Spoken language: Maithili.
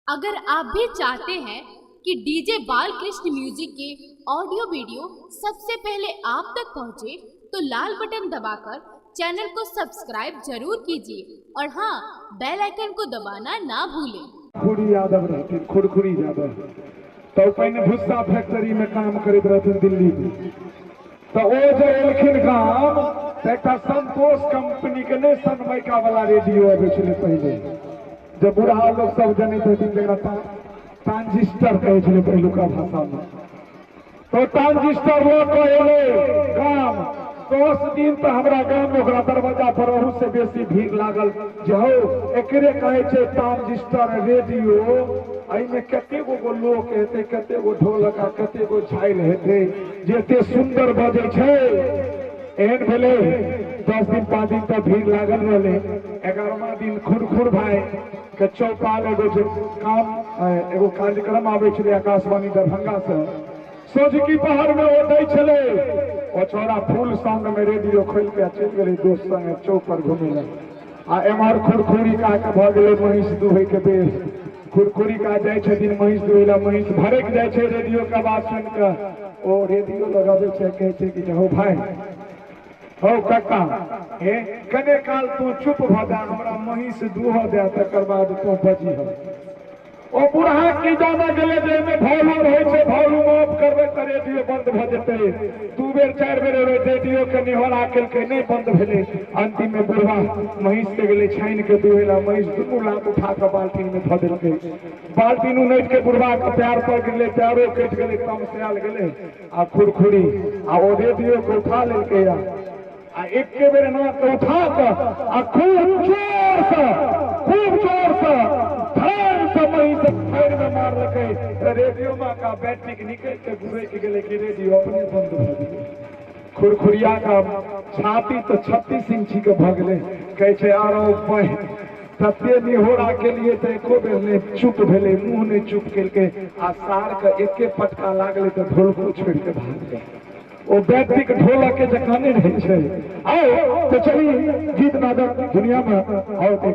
अगर आप भी चाहते हैं कि डीजे बालकृष्ण म्यूजिक के ऑडियो वीडियो सबसे पहले आप तक पहुंचे, तो लाल बटन दबाकर चैनल को सब्सक्राइब जरूर कीजिए और हाँ, बेल आइकन को दबाना ना भूलें। खुरखुरी यादव रहथिन, खुरखुरी यादव तो पहिने भुस्सा फैक्ट्री में काम करैत रहथिन दिल्ली में। तो ओ जे एलखिन गाम तो एकटा संतोष कंपनी के नहि सनमाइका वाला रेडियो अबै छलै पहिले, जे बूढ़ा लोग सब जनैत हेथिन, जकरा ट्रांजिस्टर कहै छलै पहिलुका भाषा में। तो ट्रांजिस्टर लऽ कऽ एलै गाम। 10 दिन तऽ हमरा गाम में ओकरा दरवाजा पर अहू से बेसी भीड़ लागल जे हौ एकरे कहै छै ट्रांजिस्टर रेडियो, एहिमे कते गो लोक हेतै, कते गो ढोलक आ कते गो झालि हेतै जे एते सुन्दर बजै छै। एहन भेलै 10 दिन 5 दिन तक भीड़ लागल रहलै। 11वां दिन खुरखुर भाई के चौपाल एगो जे काम एगो कार्यक्रम आबै छलै आकाशवाणी दरभंगा से, सोझकी पहाड़ में ओ दै छलै। ओ छौड़ा फुल साउंड में रेडियो खोलि के चलि गेलै दोस्त संगे चौक पर घुमै लए। आ एम्हर खुरखुरी का के भऽ गेलै महींस दुहै के बेर। खुरखुरी का जाइ छथिन महींस दुहै लए, महींस भरकि जाइ छै रेडियो के आवाज सुनि कऽ। ओ रेडियो लगाबै छै, कहै छै कि हौ भाई, हौ कक्का, हे कने काल तू चुप भऽ जा, हमरा महींस दूहऽ दे, तकर बाद तू बजिह। ओ बूढ़ा की जाना गेलै जे एहिमे वॉल्यूम रहै छै, वॉल्यूम ऑफ करबै तऽ रेडियो बंद भऽ जेतै। 2 बेर 4 बेर रेडियो के निहोरा केलकै, नहि बंद भेलै। अंतिम में बुढ़वा महींस के गेलै छानि के दुहै ला, महींस दुनू लात उठा कऽ बाल्टीन में धऽ देलकै। बाल्टीन उनटि के बुढ़वा के पैर पर गिरलै, पैरो कटि गेलै, तमसायल गेलै आ खुरखुरी आ ओ रेडियो के उठा लेलकै आ एके बेर एना के उठा कऽ आ खूब जोर से, खूब जोर से धड़ाम से महींस पैर में मारलकै। रेडियो में का बैटरी निकलि के गुरकि गेलै कि रेडियो अपने बंद भऽ गेलै। खुरखुरिया का छाती तऽ 36 इंची के भऽ गेलै। कहै छै आरो तते निहोरा के लिए तऽ एको बेर नहि चुप भेलै, मुँह नहि चुप केलकै आ सार के एके पटका लागलै तऽ ढोलको छोड़ि के भागलै। ओ बैटरीक ढोलक के जकाँ नहि रहै छै। आओ तो चली गीत नादक दुनिया में, आओ तो